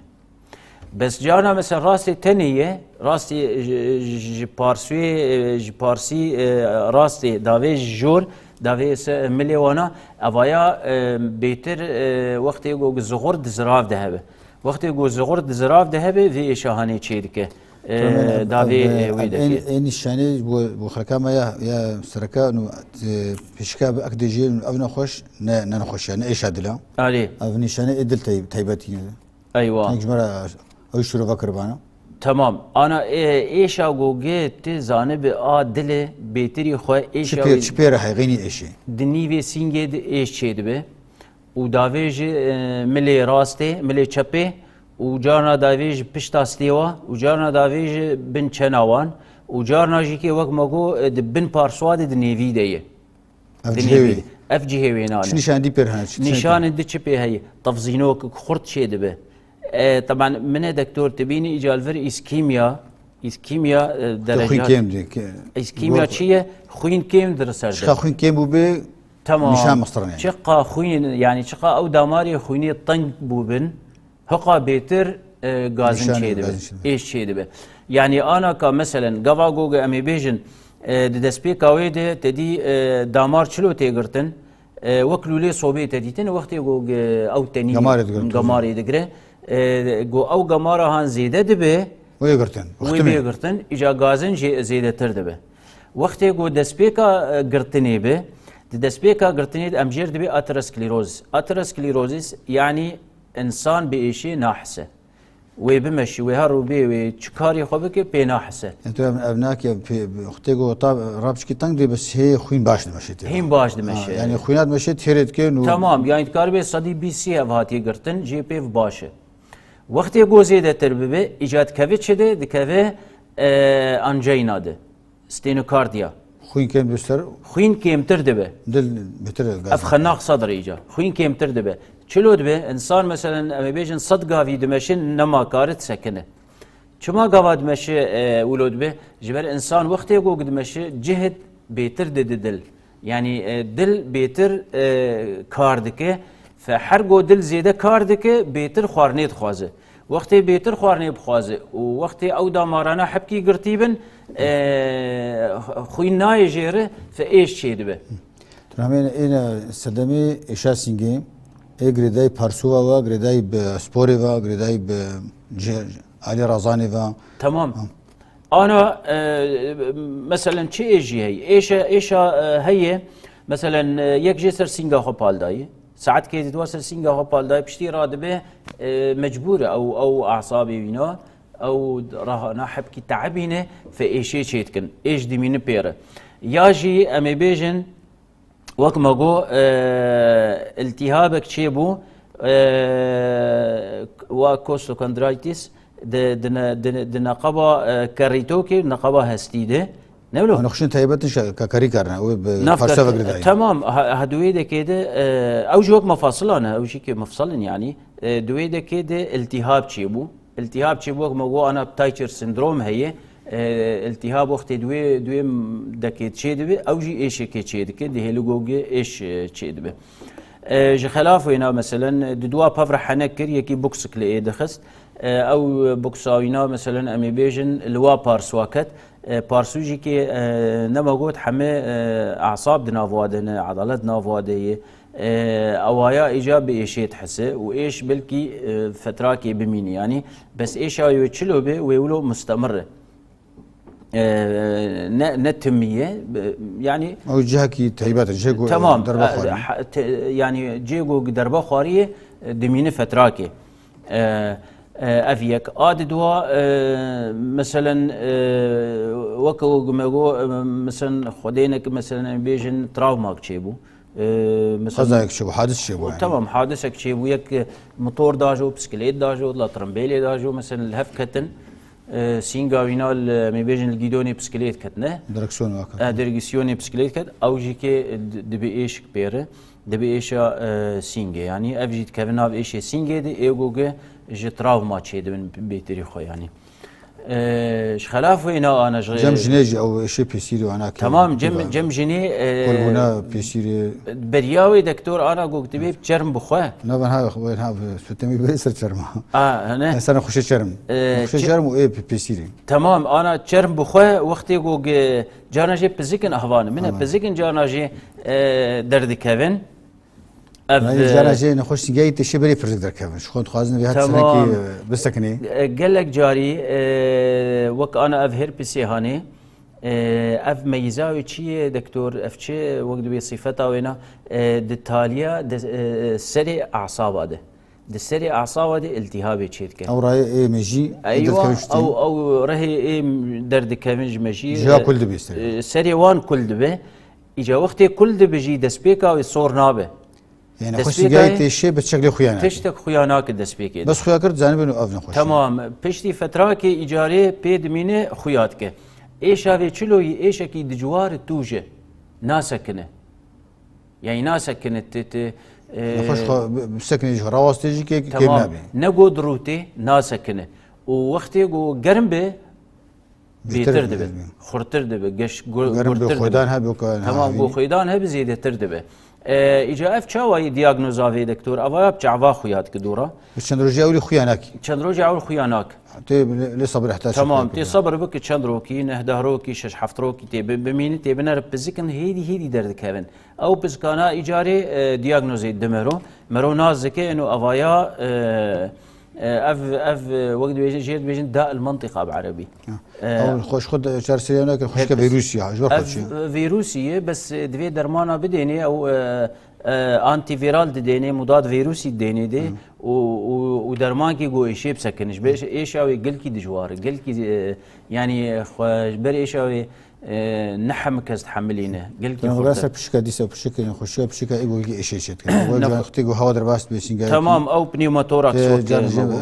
Bes carna mesela rastê tenê ye, rastê ji, ji, ji parsuyê, e, ji parsî, e, rastê davê ji jor, davê se milê wana, evaya, e, bêtir, e, wextê ku zixur di zirav de hebe. Wextê ku zixur di zirav de hebe, vê êşa hanê çê dike. E, davê, e, wê dekê. Ê nîşanê bo, bo xelka me ya, ya sereka nû, e, pêşka bi ek dê jê nû ev nexweş, ne, ne nexweş ya, ne êşa dila. Arê. Ev nîşanê ê dil tay-, taybetî ne. Eywa. Hinek ji me re ew şirove kiribana. Tamam. Ana, e, êşa ku ge ti zanibe a dilê bêtirî xwe êşa wî. Çi pê, çi pê re heyxînî êşê? Di nîvê sîngê de êş çêdibe. Û davê ji, e, milê rastê, milê çepê û carna davê ji pişta stêwa û carna davê ji bin çena wan û carna jî ke wek me got, e, di bin parsuwa de di nêvî de ye. Ev cihê wê. Ev cihê wê nane. Çi nîşanê dî pêr hene? Nîşanên di çi pê heye? Tevzînok xurt çê dibe. E, teban mine dektor tibînî îca li vir îskîmya, îskîmya, e, dereca. Xwîn kêm dike. Îskîmya çi ye? Xwîn kêm dir ser. Çiqa xwîn kêm bûbe, tamam. Nîşan mixtirin yani. Çiqa xwîn, yani çiqa ew damarê xwînê teng bûbin, Hiqa bêtir, e, gazin çêdibe, êş çêdibe. Yani ana ka meselen gava goge em ê bêjin, e, di destpêka wê de te dî, e, damar çilo tê girtin, e, wek lûlê sobê te dîtin, wextê goge ew tenî gamarê digire, e, go ew gamara han zêde dibe, wê girtin, wê bê girtin, îca gazin jê zêdetir dibe. Wextê go destpêka, e, girtinê be, di destpêka girtinê de em jêr dibê ateroskleroz. Aterosklerosis yani Însan bi êşê nahise. Wê bimeşî, wê her û bê, wê çi karê xwe bike, pê nahise. Yani tu ev, ev nake, pê, xwe tê ku ta rap çikî teng dê, bes hê xwîn baş dimeşe tê. Hîn baş dimeşe. Ha, yani xwîna dimeşe têrê dike nû. Tamam, yani dikaribe sedî bîst ev hatiye girtin, jê pêv baş e. Wextê ku zêdetir bibe, îca dikeve çi de, dikeve, e, angina de. Stenokardiya. Xwîn kêm dibe ser. Xwîn kêmtir dibe. Dil bêtir gaz. Ev xenaq sedr îca. Xwîn kêmtir dibe. Çilo dibe, însan, meselen, em ê bêjin sed gavî dimeşe, nema kare disekine. Çima gava dimeşe, e, wilo dibe? Ji ber însan wextê ku dimeşe, cihd bêtir dide dil. Yani, e, dil bêtir, e, kar dike. Fe her go dil zêde kar dike, bêtir xwarinê dixwaze. Wextê bêtir xwarinê bixwaze û wextê ew damarana hepkî girtî bin, e, xwîn nayê jêre, fe êş çêdibe. Tu namê êne sedemê êşa sîngê, ê girêdayî parsûva ve, girêdayî bi sporê ve, girêdayî bi cih-, alî razanê ve. Tamam. Ha. Ana, e, meselen çi êş jî heye? Êşe, êşa, e, heye, meselen, e, yek jê ser sînga xwe pal dayî. Saetkê di dua ser sînga xwe pal dayî, piştî radibe, e, mecbûr e ew, ew asabê wîna, ew rahana hepkî teebîne, fe êşê çê dikin. Êş dimîni pê re. Ya jî em ê bêjin, wek me got, e, iltîhabek çêbû, e, wa costochondritis, di, di ne-, di ne-, di neqeba, e, kerîtokê, neqeba hestî de. Ne wilo? Nexşên taybet in şe-, kakarî karine, ew bi Nav parça kar-, vegirî dayî. Tamam, ha, ha, di wê dekê de, e, ew jî wek mefasilan e, ew jî ke mefsal in yanî. E, di wê dekê de iltîhab çêbû. Îltîhab çêbû, wek me got, ana Tayçer sindrom heye. E, îltîhab wextê di wê, di wê dekê çêdibe, ew jî êşekê çêdike, dihêli gogê êş, e, çêdibe. E, ji xelaf wêna, meselen, di dua pevre henek kir, yekî buksik li ê dixist. E, ew buksa wîna, meselen, em ê bêjin, li wa parswa ket. E, parsû jî kê, e, nema got, heme, e, asab di nav wa de ne, edalet nav wa de ye. E, ewaya îca bi êşê dihese û êş belkî, e, fetrakê bimîne. Yanî, bes êşa wê çilo be, wê wilo mustemir e. E, ne, ne timî ye. Be-, yanî Ew cihekî taybet e, cihek, e, Tamam, derbe e, xwarî. ha, te-, yanî cihek derbe xwarî ye, e, dimîne fetrakê. E, e, ev yek. A di dua, e, meselen, e, weke ku me got, e, meselen, xwedênek, meselen, em bêjin travmak çêbû. E, meselen, Qezayek çêbû, hadis çêbû yani. Tamam, hadisek çêbû, yek, e, motor dajo, bisiklet dajo, la trimbêlê dajo, meselen, li hev ketin, e, sînga wîna li, em ê bêjin, li gîdonê bisiklet ketine. Direksiyon wake. E, direksiyonê bisiklet ket, ew jî kê, e, di-, dibe êşik pê re. Dibe êşa, e, sîngê. Yanî ev jî dikevin nav êşê sîngê de, ê goge ji travma çêdibin bêtirî xwe yanî. E, ji xelaf wê ne ana ji Cem jinê jî ew êşê pêsîrî ana ke Tamam, cem, cem jinê, e, Kolbûna pêsîrî. Beriya wê dektor ana gog dibê çerm bixwe. Na van ha, wê ha, sutemî bê ser çerma. A, ne? Sen xweşe çerm. E, Xweşe çe- çerm û ê pê-, pêsîrî. Tamam, ana çerm bixwe, wextê gog, e, cana jê pizikin ahvan. Min e Aman. pizikin cana jê, e, derdikevin. Ev, Yani, e, cana jê nexweş sîngehî tê şê berê pirsik derkevin. Ji xwe dixwazin vê hat Tamam. senekî, e, bisekinê. E, gelek carî, e, wek ana ev herpesê hanê, e, ev meyza wê çi ye, doktor? Ev çi? Wek dibê sifeta wê na, e, di taliya, di, e, serê asaba de. Di serê asaba de iltihabê çêdike. Ew rayê ê mejî, ê Eywa, derdikevin ji tê. ew, ew rehê ê derdikevin ji mejî, Jiya e, kul dibe serê. e, serê wan kul dibe. Îca wextê kul dibe jî destpêka wê sor nabe. Yani Destpêka xweşîgayê wê tê şê bi çek lê xuya nake. Tiştek xuya nake destpêkê de. Bes xuya kir, zanibin û ev nexweş. Tamam. Piştî fetrakê îcarê pê dimîne xuya dike. Êşa vê çiloyî êşekî dijwar tûj e. Nasekine. Yani nasekine ti, ti, e, Nexweş xwe bi, bi sekinê jî rawastê jî kê, kêm Tamam. nabe. Ne go dirûtê, nasekine. Û wextê go germ be, Bêtir bêtir dibe, dibe. xurtir dibe, geş, gu-, Germ be, gurtir dibe. Xwedan hebe, weka Tamam, havînî. go xwedan hebe zêdetir dibe. E, îca ev çawa yê diagnoza vê doktor? Ava ya bi çava xuya dike dora? Bi çend rojê ewlî xuya nakî. Çend rojê ewil xuya nak. Tê lê, lê sabir ihtiyaç Tamam, tê sabir bike çend rokî, neh deh rokî, şeş heft rokî tê bi-, bimîni, tê binere pizikin, hêdî hêdî derdikevin. Ew pizikana îcarê, e, diagnozê di mero. Mero nas dike, eno avaya, e, e, ev, ev, e, wek dibêjin, jê dibêjin da el mantiqa bi erebî. Ya. E, Ew xweş xwe de çar seriya nakin, xweşke Hep- vîrusî ya, ji ber xwe Ev çi? vîrusî ye, bes, e, divê dermana bidênê, ew, e, e, antiviral didênê, mudad vîrusî didênê dê Hı. û, û, û dermankî go êşê bisekiniş. Be êşa wê gelkî dijwar, gelkî, e, yanî, xwe, ji ber êşa wê, e, ne hemû kes dihemilîne. Gelkî Yanî, xurtir. rasa pişika dîsa pişik, yanî, xweşiya pişika ê gogî êşê çêdike. Ew Ne- can wextê go hewa derbas dibe sîngayekî. Tamam, ew pneumotoraks Te wek can me jê, got.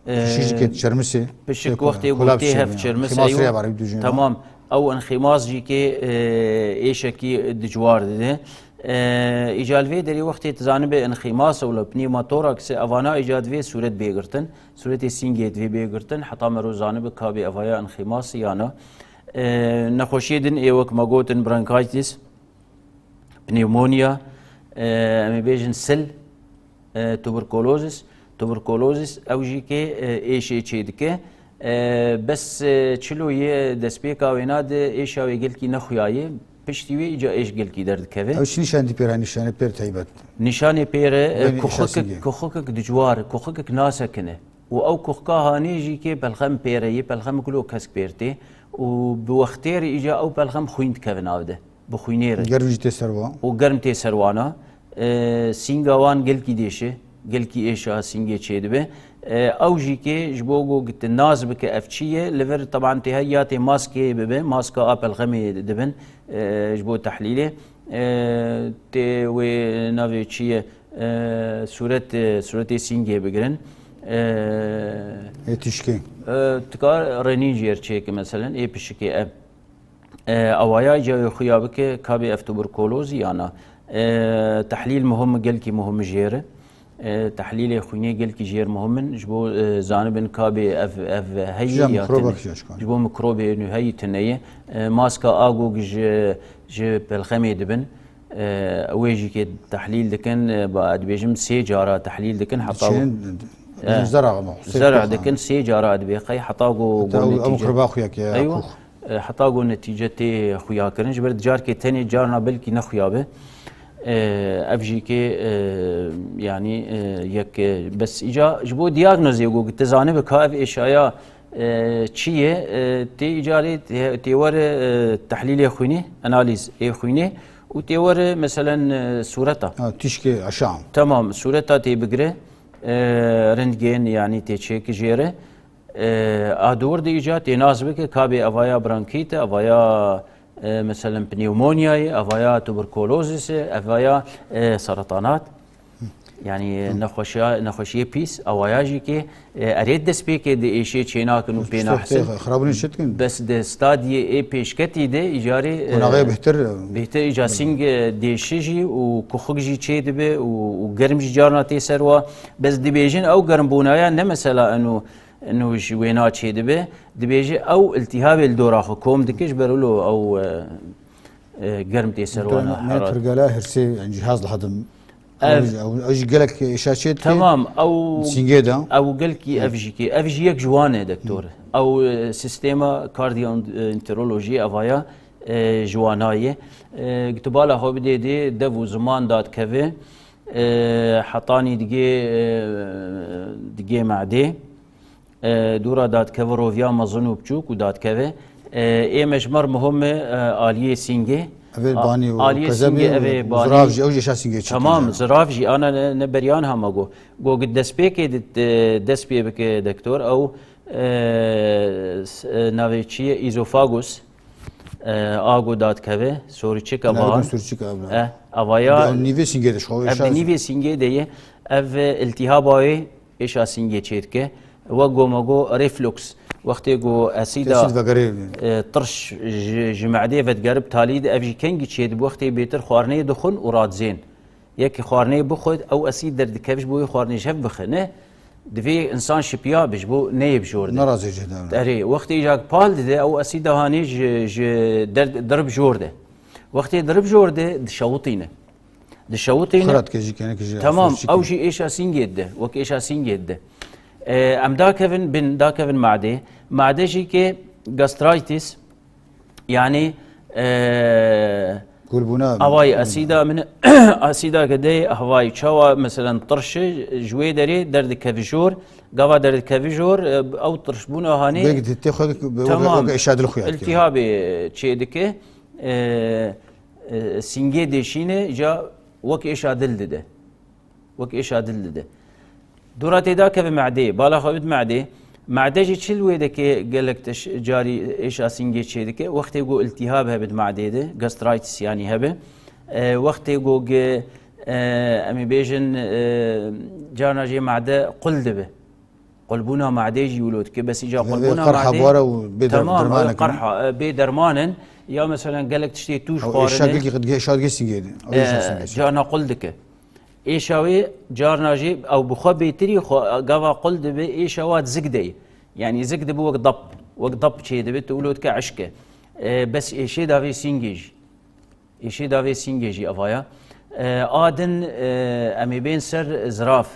e, E, pişik jî ke çermisê. pişik Te wextê ku go laf tê çêbe hev ya. çermis, Xîmas eywa. rêya barî dûjin. Tamam, ew inxîmas jî ke, e, êşekî dijwar dide. E, îca li vê derê wextê tu zanibe inxîmas û li pneumotoraks e, evana îca divê sûret bê girtin. Sûretê sîngê divê bê girtin. Heta mero zanibe ka bê evaya inxîmasî ya na. E, nexweşiyê din ê wek me gotin bronchitis, pneumonia, e, em ê bêjin sil, E, tuberkulozis, tuberkulozis ew jî kê, e, êşê çê dike. E, bes, e, çilo yê destpêka wêna de êşa wê gelkî nexuyaye. Piştî wê îca êş gelkî derdikeve. Ew çi nîşan dî pêra, nîşanê pêr taybet? Nîşanê pêre, e, Wê nîşa kuxikik, singê. Kuxikik dijwar, kuxikik nasekine. Û ew kuxika hanê jî kê pelxem pêre yê, pelxem kulo kesk pêr tê. Û bi wextê re îca ew pelxem xwîn dikevin av de. Bi xwînê re. Germ jî tê ser wan. Û germ tê ser wana. E, sînga wan gelkî dêşe, gelkî êşa sîngê çêdibe. E, ew jî kê ji bo ku tu nas bike ev çi ye, li vir teban tê her ya tê maskê bibe, maska a pelxemê dibin, e, ji bo tehlîlê. E, tê wê navê çi ye, e, sûret, e, sûretê sîngê bigirin. E, Ê tişkê. E, tu kar renîn jêr çêke, meselen, ê pişikê ev. E, awaya îca wê xuya bike, ka bê ev tuberkulozî ya na. E, tehlîl muhim, gelkî muhim jêr e. E, tehlîlê xwînê gelkî jêr muhim in. Ji bo, e, zanibin ka bê ev, ev heyî Ji ya mikrobek tine. Ji bo mikrobê nû heyî tine ye. E, maska a gog ji, ji pelxemê dibin. E, wê jî kê tehlîl dikin, e, ba, dibêjim sê cara tehlîl dikin, heta Çênin, E, zera ama, sê zera kokan. Dikin, sê cara dibê qey, heta go, Heta go ew, ew netice. Mikrobê xuya ke, Eywa. Kux. E, heta go netice tê xuya kirin. Ji ber carkê tenê carna belkî nexuya be. E, ev jî kê, e, yanî, e, yek, e, bes îca ji bo diagnozê go, tu zanibe ka ev êşaya, e, çi ye, e, tê îcarê tê, tê were, e, tehlîlê xwînê, analîz ê xwînê û tê were, meselen, e, sûreta. Ha, tişkê, aşağı. Tamam, sûreta tê bigire. E, rentgen, yanî tê çêkijêre. E, a dor de îca tê nas bike, ka bê evaya bronkît e, evaya, e, meselen pneumonya ye, evaya tuberkulozis e, evaya, e, saratanat. Yanî nexweşiya, nexweşiyê pîs, awaya jî kê, e, erê destpêkê de êşê çênakin û pê nahisin. Xirabûnê çi dikin? Bes de stadiyê ê pêşketî de îcarê, e, Qonaxê bêhtir, bêhtir îca sing, e, dêşi jî û kuxik jî çê dibe û, û germ jî carna tê ser wa. Bes dibêjin ew germbûnaya ne mesela eno, eno ji wêna çê dibe. Dibêje ew iltîhabê li dora xwe kom dike, ji ber wilo ew, e, e, germ tê ser wa ne, ne herat. Pirgala hirsê, yani cihaz lazım. Ev, ew, ew jî gelek êşa çê dike. Tamam, ew, Singê de. Ew gelkî ev jî kê. Ev jî yek ji wan e, doktor. Ew, e, sistema kardiyoenterolojiyê evaya, e, ji wana ye. E, tu bala xwe bidê dê, dev û ziman dadikeve. E, hetanî digê, e, digê medê. E, dûra dadikeve roviya mezin û biçûk û dadikeve. E, ê me ji me re muhim e, e, aliyê sîngê. Evê A-, banî û aliyê kezebê sîngê, û evê banî. Zirav jî, ew jî êşa sîngê çê Tamam, dike. Zirav jî, ana ne, ne beriyan hema got. Got, destpêkê dit, e, dest pê bike, doktor, ew, e, s-, e, navê çi ye? Îzofagus. E, a got dadikeve, sorîçik Ne, evan. Sorîçik ev. E, avaya. Ev nîvê sîngê de, ji xwe Ev êşa di nîvê sîngê de ye. Ev, e, iltîhaba wê êşa sîngê çê dike. Wek go me got, reflux. Wextê go esîda, Esîd vegerê. E, tirş ji, ji medê vedigere bi talî de, ev jî kengî çê dibe, wextê bêtir xwarinê dixwin û radizên. Yekî xwarinê bixwit, ew esîd derdikeve ji bo wê xwarinê ji hev bixe, ne? Divê insan şipiya be ji bo neyê bi jor de. Nerazê jê de. Erê, wextê îca pal dide, ew esîda hanê ji, ji der, dirib jor de. Wextê dirib jor de, dişewitîne. Dişewitîne. Xira dike jî, kene ki jî Tamam, ew jî êşa sîngê dide, wek êşa sîngê dide. E, em dakevin bin, dakevin madê. Made jî ke gastritis, yanî, e, Gulbûna. Avay esîda min, esîda ke dey, avay çawa, meselen, tirşi, ji wê derê derdikeve jor, gava derdikeve jor, e, ew tirşbûna hanê Belkî tê xwe bi Tamam. weke êşa dil xuya dike. İltihabê çê dike, e, e, sîngê dêşîne, ca wek êşa dil dide. Wek êşa dil dide. Dora tê dakeve medê, bala xwe bid medê. Mede jî çi li wê dike gelek tiş carî êşa sîngê çê dike. Wextê ku iltihab hebe di medê de, gastritis yanî hebe. E, wextê ku ge, e, em ê bêjin, e, carna jê mede qul dibe. Qulbûna madê jî wilo dike, bes îca Ev qulbûna qerha madê bwara û bê der-, Tamam, dermanek ev in. Qerha, e, bê derman in. Ya meselen gelek tiştê tûj Ew êşa xwarine. Gelkî qid ge-, êşa gelkî singê de. Ew êşa E, singê çê. Carna qul dike. Êşa wê carna jî ew bi xwe bêtirî xwe gava qul dibe êşa wa zik de ye. Yanî zik dibe wek dap. Wek dap çê dibe, tu wilo dike eşke. E, bes êşê davê singê jî. Êşê davê sîngê jî evaya. E, a din, e, em ê bên ser zirav.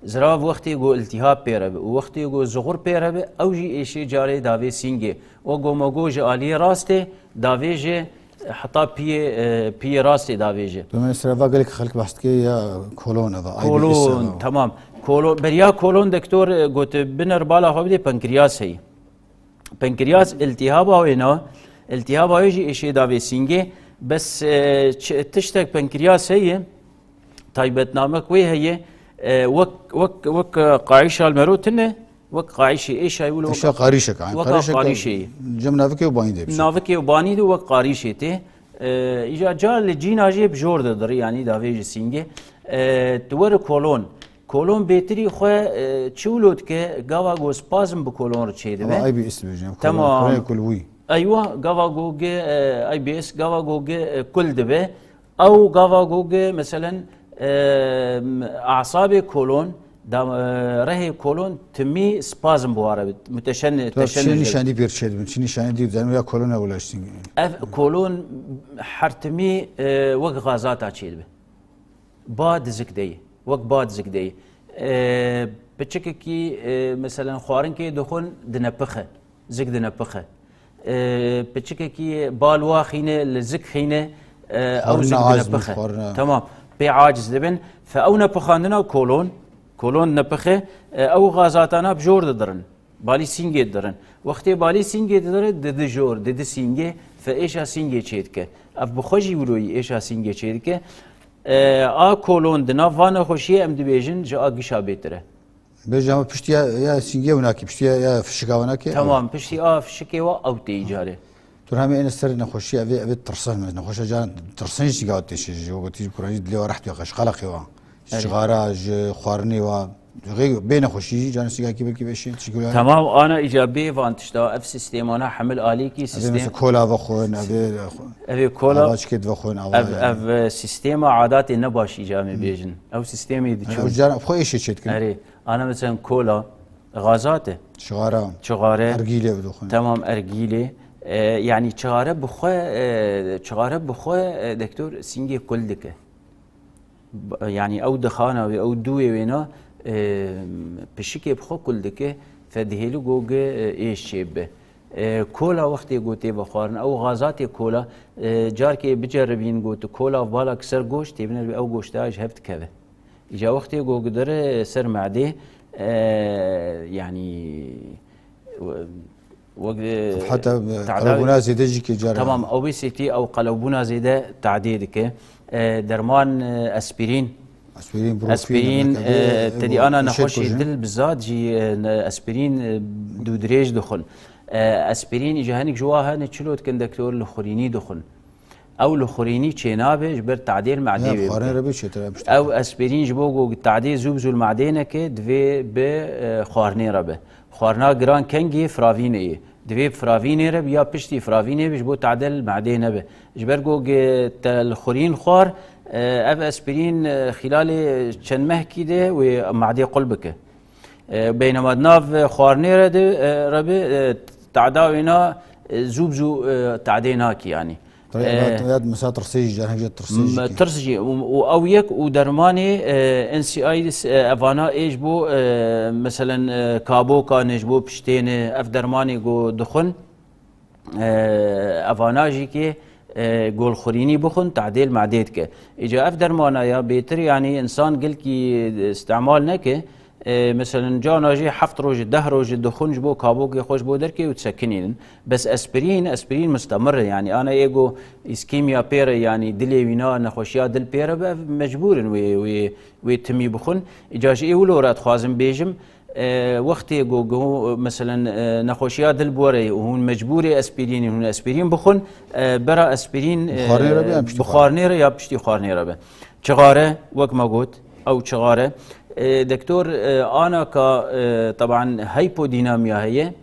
Zirav wextê ku iltihab pê re be û wextê ku zuxur pê re be, ew jî êşê carê davê sîngê. Wek ku me got ji aliyê rastê davê jê heta piyê, e, piyê rastê davê jê. Domenê sireva gelek xelk behs dike ya kolon eva, I B S Kolon, eva. Tamam. Kolon, beriya kolon doktor, e, got, binêr bala xwe bidê, pankriyas heye. Pankriyas iltihaba wê ne, iltihaba wê jî êşê davê sîngê. Bes, e, ç-, tiştek pankriyas heye, taybetnamek wê heye, e, wek, wek, wek, e, qayîşa li mero tune, wek qayîşê êşayî wilo Tişta qarîşek, yani wek qarîşek qarîşê. Cem navikê û banî de bişe. Navikê û banî de wek qarîşê tê. E, îca car li cîna jê bi jor didir, yani davê ji sîngê. E, tu were kolon. Kolon bêtirî xwe, e, çi wilo dike, gava ku spazm bi kolon re çêdibe. Ama I B S dibêjin, kolon, Tamam. Kolonê kulwî. Eywa, gava ku ge, e, I B S, gava ku ge, e, kul dibe. Ew gava ku ge, meselen, e, asabê kolon, da, e, rehê kolon timî spazm bi ware bit. Müteşenni-, Tu çi teşenni nîşanî pê re çêdibin, çi nîşanî dî dizanî ya kolona ulaştî. Ev kolon her timî, e, wek gazata çêdibe. Ba dizik de ye. Wek ba dizik de ye. E, piçikekî, e, meselen xwarinkê dixwin dinepixe. Zik dinepixe. E, piçikekî bal wa xîne, li zik xîne, e, ew Xwarina zik az bû, dinepixe. Xwarina. Tamam. Pê aciz dibin. Fe ew nepixandina kolon, kolon nepixe, e, ew gazatana bi jor didirin. Balî sîngê didirin. Wextê balî sîngê didire, didi jor, didi sîngê, fe êşa sîngê çêdike. Ev bi xwe jî wilo yî êşa sîngê çêdike. E, a kolon di nav va nexweşiyê em dibêjin ji a gişa bêtir e. Bêje ama piştî ya, ya sîngê winakî, piştî ya, ya fişika winakî. Tamam, piştî a fişikê wa ew tê îcarê. Tu hemê êne ser nexweşî, evê, evê tirsin, nexweşa caran tirsin jî gawa têşe jî, wekî tî ji kurajî dilê wa reht ya xwe, ji qeleqê wa, ji Erê. Cixara, ji xwarinê wa, ji xê bê nexweşî jî, caran sîgakî belkî veşê, tişkî wila. Tamam, ana îca bê van tişta, ev sîstemana hemil alîkî Evê sîstem. Mesela kola vexwin, evê Evê kola, avaçkê vexwin, ava ev, yani. Ev, e, sîstema adatê ne baş îca em ê Hmm. bêjin. Ew sîstemê Yani diçûn. Ew caran xwe êşê çêdikin. Erê, ana mesela kola, Xazate. Çixare. Çixare. Ergîlê bidixwin. Tamam, ergîlê. E, yani çixare bi xwe, e, çixare bi xwe, e, doktor sîngê kul dike. B-, yani ew dixana wê, ew dûyê wê na, e, pişikê bi xwe kul dike, fe dihêli goge, e, êş çê bibe. E, kola wextê gotê vexwarin, ew xazatê kola, e, carkê biceribîn got, kola balak ser goşt, têbine ew goşta ji hev dikeve. Îca wextê ku gidire ser medê, e, yani, we-, wek, e, Heta, e, tadawî qelewbûna zêde jî kê cara. Tamam, obesity ew qelewbûna zêde tadê dike. E, derman, e, aspirîn. Aspirîn, brufen, Aspirîn, e, e, tedî ana e, nexweşê dil bi zad jî, e, ne-, aspirîn, e, dûdirêj dixwin. E, aspirîn îca hinek ji wa hene çilo dikin doktor li xurînî dixwin. Ew li xurînî çênabe ji ber tadê li medê Ya, wê xwarinê bike. Re bê çêtir em pişt Ew aspirîn ji bo ku tadê zû bi zû li medê neke, divê bi, e, xwarinê re be. Xwarina giran kengê firavînê ye. Divê bi firavînê re be ya piştî firavînê be ji bo tade li medê nebe. Ji ber ku ge-, te li xurîn xwar, e, ev aspirîn, e, xîlalê çend mehkî de wê medê qul bike. E, beynema di nav xwarinê re de, e, re be, e, tada wêna, e, zû bi zû, e, tadê nakî yanî. Tabii, E, ya, ya mesela tirsê jî, caran jî tirsê jî m-, ki. Tirs jî, û, û ew yek û dermanê, e, N S A I D S, e, evana ê ji bo, e, meselen, e, kabokan, ji bo piştê ne, ev dermanê ku dixwin, e, evana jî ki, e, golxurînî bixwin, tadê li medê dike. Îca ev dermana ya bêtir, yanî insan gelkî îstemal neke, e, meselen, cana jî heft rojî, deh rojî dixwin ji bo kabokê xwe ji bo derkê û disekinînin. Bes aspirîn, aspirîn mustemir e, yanî ana ê ku îskîmya pê re, yanî dilê wîna, nexweşiya dil pê re be, ev mecbûr in wê, wê, wê timî bixwin. Îca ji ê wilo re dixwazim bêjim, E, wextê ku, ku, meselen, e, nexweşiya dil bi we re ye û hûn mecbûrê aspirînê, hûn aspirîn bixwin, e, bera aspirîn, e, Bi xwarinê re be yan piştî bi xwarinê re ya piştî xwarinê re be. Çixare, wek me got, ew çixare. E, doktor, e, ana ka, e, teban hypodînamya heye.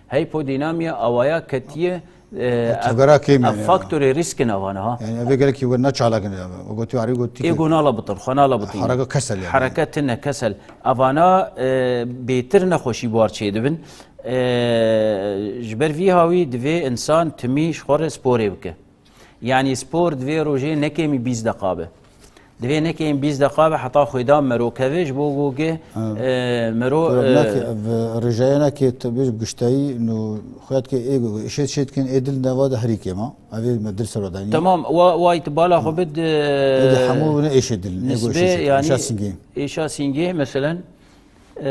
Hypodînamya awaya ketiye, E, Tevgera kêm ev yani. Faktorê rîsk in avana ha. Yani eve gelekî we ne çalak in. O gotiyo arî gotî Ê ki go nala bitin, xwe nala bitin. Haraka kesel yani. Hareket tine kesel. Avana, e, bêtir nexweşî bar çêdibin. E, ji ber vî hawî divê insan timî ji xwe re sporê bike. Yani spor divê rojê ne kêmî bîst deqa be. Divê nekeyên bîst deqa be heta xwêdan mero keve ji bo ku ki, Ha. e, mero, Tura e, nakê, ev rêjaya nakê tu bêj giştayî, no xweyat ke ê gu-, ê şêt şêt kin, ê dil neva de herî kêm a. Ev ê me dil ser danî. Tamam, wa, wa îtibala xwe bid, e, Ê de hemû ne êşê dil, ê gu nisbê, êşê şêt, yani, êşa singê. êşa singê, meselen, e,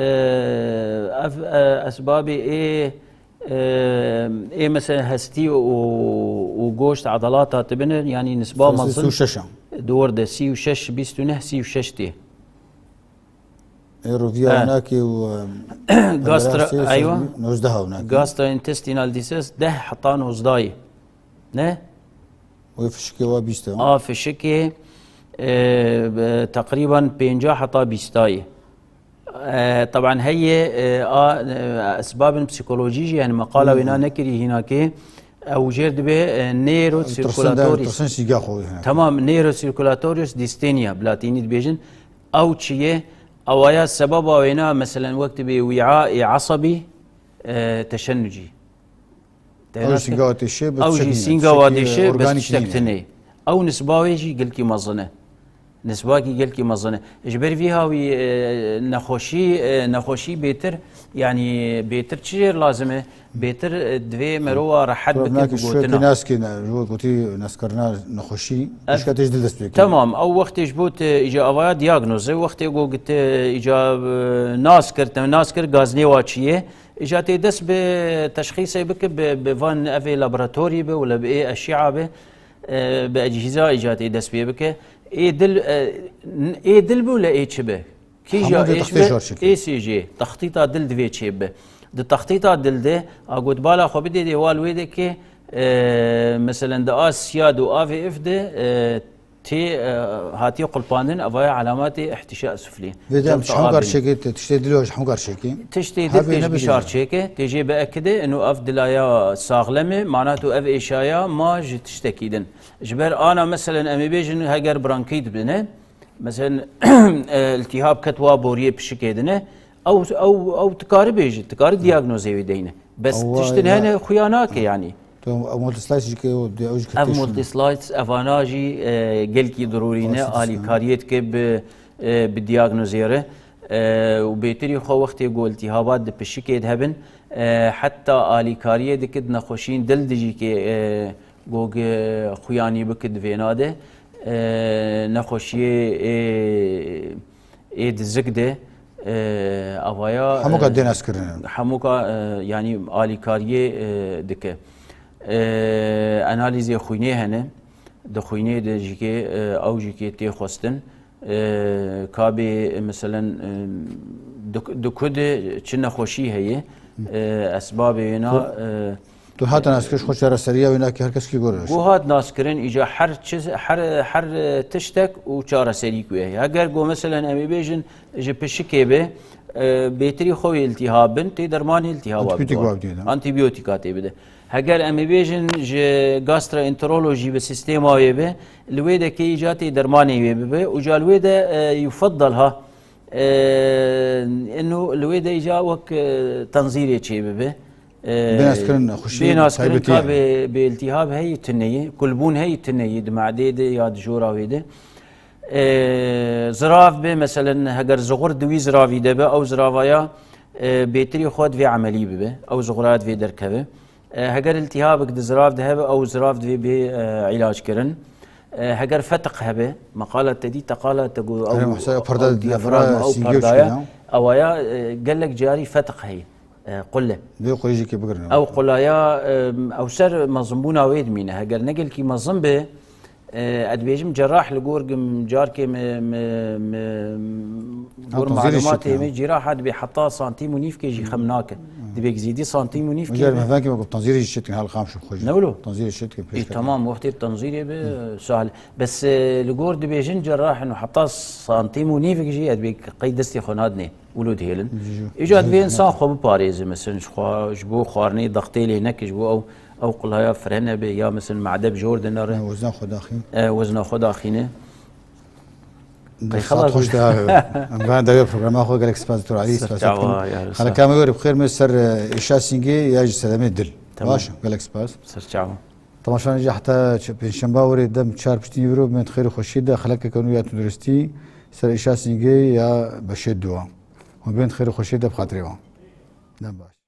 ev, e, esbabê ê, e, ê, mesela, hestî û, û goşt, edalat hatibine, yani, nisba Sî û şeş a. mezin. Doğru de, sî û şeş, bîst û neh, sî û şeş tê. Ê roviya He. winakê û, e, Gastra-, emerasê eywa. nozdeh winakê. Gastrointestinal disease deh heta nozdayê. Ne? Wê fişikê wa bîst e. A fişikê, e, be-, teqrîben pênca heta bîstayê. E, teban heye, e, a, e, esbabên psîkolojî jî, yani, meqala wê na Hmm. nekirî hînakê, ew jêr dibe, e, Tirsin de, nêrosirkulatorîs. tirsin sîga xwe wê hene. Tamam, nêrosirkulatorîs distenia, bi latînî dibêjin. Ew çi ye? Ewaya sebeba wêna, meselen, wek dibê wîa ê esebî, e, teşenucî. Te Ew nas sînga kir? têşê bi Ew jî tiştekî ne, sînga wa tiştekî dêşê, bes organîk tiştek nîne. tine. Ew nisba wê jî gelkî mezin e. Nisbakî gelkî mezin e. Ji ber vî hawî, e, nexweşî, e, nexweşî bêtir, yanî bêtir çi jêr lazim e? Bêtir, e, divê merowa rehet Tura bike binakê bi şûyekê gotina. nas kê ne, ji bo gotî naskirina nexweşî, Ev pişka tê ji dil dest pê kê. Tamam, ew wextê ji bo te îca avaya diagnoze, wextê go gite îca, e, nas kir, te nas kir gaznê wa çi ye? Îca tê dest bi teşxîsê bike, bi, bi van evê laboratorî be, wala bi ê eşîa be, e, bi ecîza îca tê dest pê bike. Ê dil, e, n-, ê dil be, wala ê çi be? Kîja Hemû dê êş textê be, şar çêke. E C G, textîta dil divê çê be. Di textîta dil de, a gotbala xwe bidê dê wal wê de ke, e, meselen di a siyad û avê if de, e, Tê, e, hatiye qulpandin, evaya alamatê ihtişa suflî. Vê de em Cem ji hemû kar Taabin. çêkê, te tiştê dilo ji hemû kar çêkê. Tiştê dil Hevê tê ji nebê bişar jî. çêke, tê jê bi ekide, ino ev dilaya saxlem e, mana tu ev êşaya ma ji tiştekî din. Ji ber ana, meselen, em ê bêjin heger brankît bine, meselen, e, iltihab ket wa boriyê pişikê dine, ew, ew, ew tu kari bêjî, tu kari diagnozê wî deyne. Bes Ew tiştin wa hene ya xuya nake yanî. Tu ev multislice jî ke o, de, ew jî Ev kete şûna. multislice, evana jî, e, gelkî dirûrî ne, Basit, alîkariyê dike bi, e, bi diagnozê re. E, û bêtirî xwe wextê ku iltîhabat di pişikê de hebin, e, heta alîkariyê dike di nexweşiyên dil de jî ke, e, ku ge xuyanî bike di vêna de, e, nexweşiyê, e, ê dizik de, e, avaya, Hemûka e, dê naskirin. hemûka, e, yanî alîkariyê, e, dike. E, analîzê xwînê hene, di xwînê de jî kê, e, ew jî kê tê xwestin. E, ka bê, e, meselen, e, di, di ku de çi nexweşî heye, e, esbabê wêna, e, Tu hata naskir ji xwe çareseriya wê nake her kes kî gore. Ku hat naskirin, îca her çi, her, her tiştek û çareserî ku heye. Heger ku, meselen, em ê bêjin ji pişikê be, e, bêtirî xwe wê iltihab bin, tê dermanê iltihaba Antibiyotîk bide. wa bidê de. Antibiyotîka tê bide. Heger em ê bêjin ji gastroenterolojî bi sîstema wê be, li wê de kê îca tê dermanê wê bibe. Û ca li wê de, e, yufaddal ha, e, ino li wê de îca wek, e, tenzîrê çê bibe. E, Bê naskirin xweşî bê naskirin taybetî ka yani. bê, bê iltihab heyî tuneyî, kulbûn heyî tuneyî di madê de ya di jora wê de. E, zirav bê, meselen, heger zigur di wî ziravî de be, ew ziravaya, e, bêtirî xwe divê emelî bibe, ew zigura divê derkeve. E, heger iltihabek di zirav de hebe, ew zirav divê bê, e, îlac kirin. E, heger fetiq hebe, meqala te dî, teqala te got, ew, Erê, mesela ew perde ew di diyafragma, nefra ew sîngê û perdaya, çêna. ewaya, e, gelek carî fetiq heye. E, qule. Vê xwe jî kê bigirin. Ew qulaya, e, ew ser mezinbûna wê dimîne. Heger ne gelkî mezin be, e, ez dibêjim cerrah li gor gim carkê me, me, me, Ha, gor tenzîrê malûmatê şekil. me cîraha dibê heta santîm û nîvkê jî xem nake. Dibê zîdî santîm û nîvkê Eger be. me vekî me tenzîrê jî çetin hal xam şu xwe jî. Ne wilo? Tenzîrê çetin pêş E, kêşin. tamam, wextê tenzîrê be sahil. Bes, e, li gor dibêjin cerrah û heta santîm û nîvik jî ez dibê qey destê xwe nadinê. Wilo dihêlin. Ji, Îca ji, divê ji, insan xwe biparêze, mesela, ji xwe, ji bo xwarinê dextê lê neke, ji bo ew, ew qulaya frene be, ya, mesela, made bi jor de nere. Ne, wezna xwe daxî. E, wezna xwe daxîne. Qey Saet xelas xweş bû. de, em van derê programa xwe, gelek spas, Doktor Alî, Ser spas çava, dikim. ya, Xeleka me were bi xêr me ser, e, êşa sîngê ya ji sedemê dil. Tamam. Baş, gelek spas. Ser çava. Temaşan, îca heta ç-, pêncşemba werê dem çar piştî viro, bên xêr û xweşiyê de, xelekeke nû ya tunduristî ser îşa Sîngê ya beşê duwa. Hûn bên xêr û xweşiyê de bi xatirê wan. Dem baş.